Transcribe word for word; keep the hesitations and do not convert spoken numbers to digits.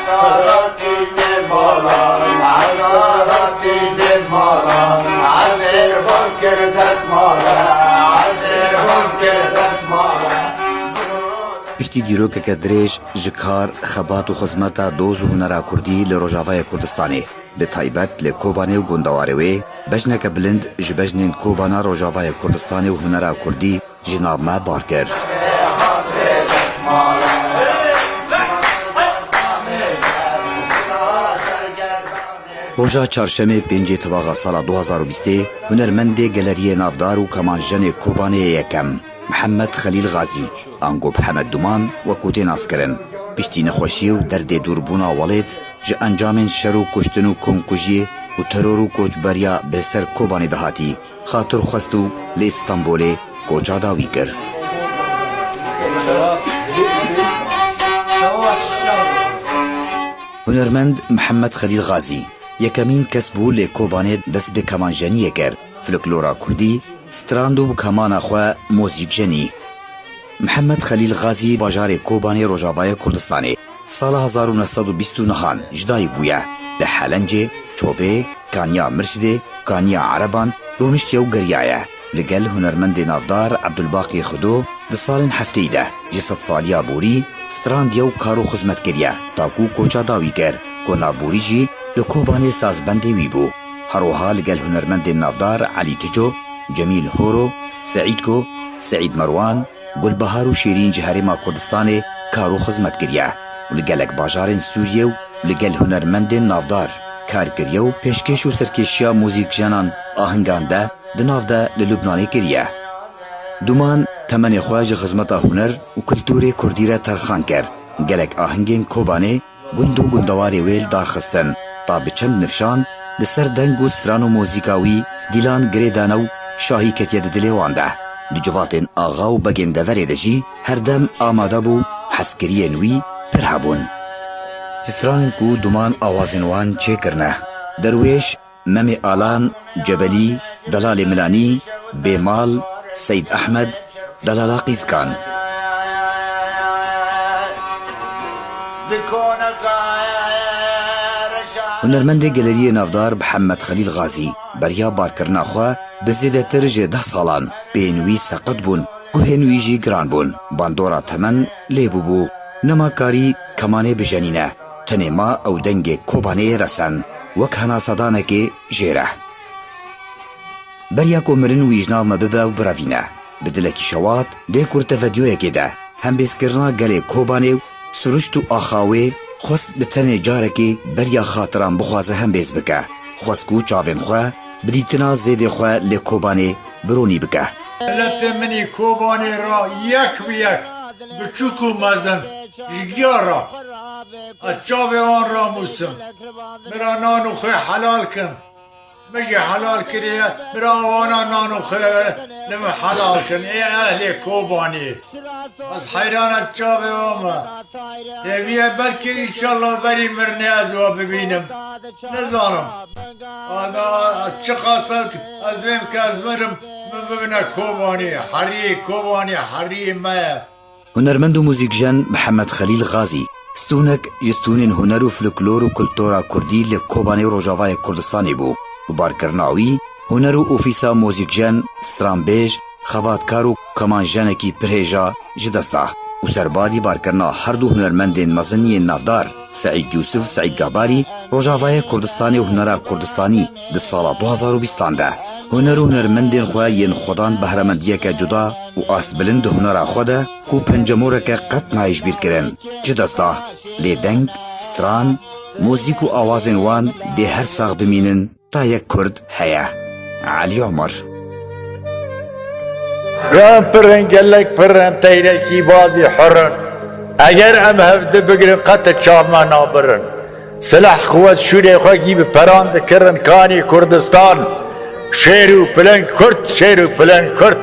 Haratî lê mala, haratî lê mala, ezêr van kir destmala, ezêr van kir destmala. Piştî dîrokeke dirêj ji kar, xebat û xizmeta doz û hunera kurdî li Rojavayê Kurdistanê, bi taybet li Kobanê û gundewarê wê, bejneke bilind ji bejnên Kobana Rojavayê Kurdistanê û hunera kurdî ji nav me bar kir. Roja çarşemê pêncê Tibaxa sala du hazar û bîstê hunermendê geleriyê navdar û kemanjenê Kobanê yê yekem, Mihemed Xelîl Xazî, ango Mihemed Duman, wekû tê naskirin, piştî nexweşiyê û derdê dûrbûna welêt, ji encamên şer û kuştin û komkujiyê û teror û koçberiya bi ser Kobanê de hatî, xatir xwest û li Îstanbulê koça dawî kir. Hunermend Mihemed Xelîl Xazî yekemîn kes bû lê Kobanê dest bi kemanjeniyê kir, folklora kurdî strand û bi kemana xwe mozîk jenî. Mihemed Xelîl Xazî bajarê Kobanê Rojavayê Kurdistanê sala hezar û neh sed û bîst û nehan ji dayik bûye. Li Helencê, Çobê, Kaniya Mirşidê, Kaniya Ereban rûniştiye û geriyaye. Li gel hunermendê navdar Ebdulbaqî Xudo di salên hefteyî de ji sedsaliya borî strandiye û kar û xizmet kiriye, ta ku koça dawî kir, ku navborî jî li Kobanê sazbendê wî bû. Her wiha li gel hunermendên navdar Elî Tico, Cemîl Horo, Seîdko, Seîd Merwan, Gulbahar û Şêrîn ji Herêma Kurdistanê kar û xizmet kiriye û li gelek bajarên Sûriyê û li gel hunermendên navdar kar kiriye û pêşkêş û serkêşiya muzîkjenan ahingan de di nav de li Lubnanê kiriye. Duman temenê xwe ji xizmeta huner û kulturê kurdî re terxan kir. Gelek ahingên Kobanê gund û gundewarê wê li dar xistin, ta bi çend nifşan li ser deng û stran û muzîka wî dîlan girê dane û şahî ketiye di dilê wan de. Di civatên axa û begên deverê de jî her dem amade bû, hezkiriyên wî pir hebûn. Ji stranên ku Duman awazên wan çêkirine, Derwêş, Memê Alan, Cebelî, Delalê Milanî, Bêmal, Seyd Ehmed, Delala Qîzkan. Hunermendê geleriyê navdar Mihemed Xelîl Xazî beriya barkirina xwe bi zêdetir ji deh salan peyên wî seqet bûn, guhên wî jî giran bûn. Bandora temen lê bûbû, nema karî kemanê bijenîne. Tenê ma ew dengê Kobanê resen, wek henasedanekê jê re. Beriya ku mirin wî ji nav me bibe û birevîne. Bi dilekî şewat, dê ku li tevediyoyekê de hembêzkirina gelê Kobanê û siruşt û axa wê xwest bi tenê carekê beriya xatiran bixwaze hembêz bike. Xwest ku çavên xwe bi dîtina zêdê xwe lê Kobanê bironî bike. Miletê min î Kobanê re yek bi yek, biçûk û mezin, ji giya re, ez çavê wan ramûsim. Min re nan û xwê helal kin. Min jî helal kiriye, min re wana nan û xwê li min helal kin. Ê ehlê Kobanê. Ez heyran ez çavê wan me. Hêviye belkî înşallah berî mirinê ez we bibînim. Nizanim. Ana ez çiqas ez, ez vêm ke ez mirim, min bibine Kobanê. Herî Kobanê, herî me ye. Hunermend û muzîkjen Mihemed Xelîl Xazî, stûnek ji stûnên huner û folklor û kultura kurdî li Kobanê û Rojavayê Kurdistanê bû û barkirina wî, huner û ofîsa muzîkjen, stranbêj, xebatkar û kemanjenekî pir hêja ji dest da û serbadî barkirina her du hunermendên mezin yên navdar, Seîd Yûsif, Seîd Gabarî, Rojavayê Kurdistanê û hunera Kurdistanî di sala du hazar û bîstan de huner û hunermendên xwe yên xwedan behremendiyeke cuda û astbilind di hunera xwe de ku pencemoreke qet nayê ji bîr kirin, ji dest da. Lê deng, stran, muzîk û awazên wan dê her sax bimînin. Ta yek Kurd heye. Elî Omer. Ran pirin, gelek pirin, teyrekî bazî hurin. Eger em hevdi bigrin, qet çav me nabirin. Silah quwet şûrê xwe gî bi peran dikirin, kanî Kurdistan. Şêr û piling Kurd, şêr û piling Kurd.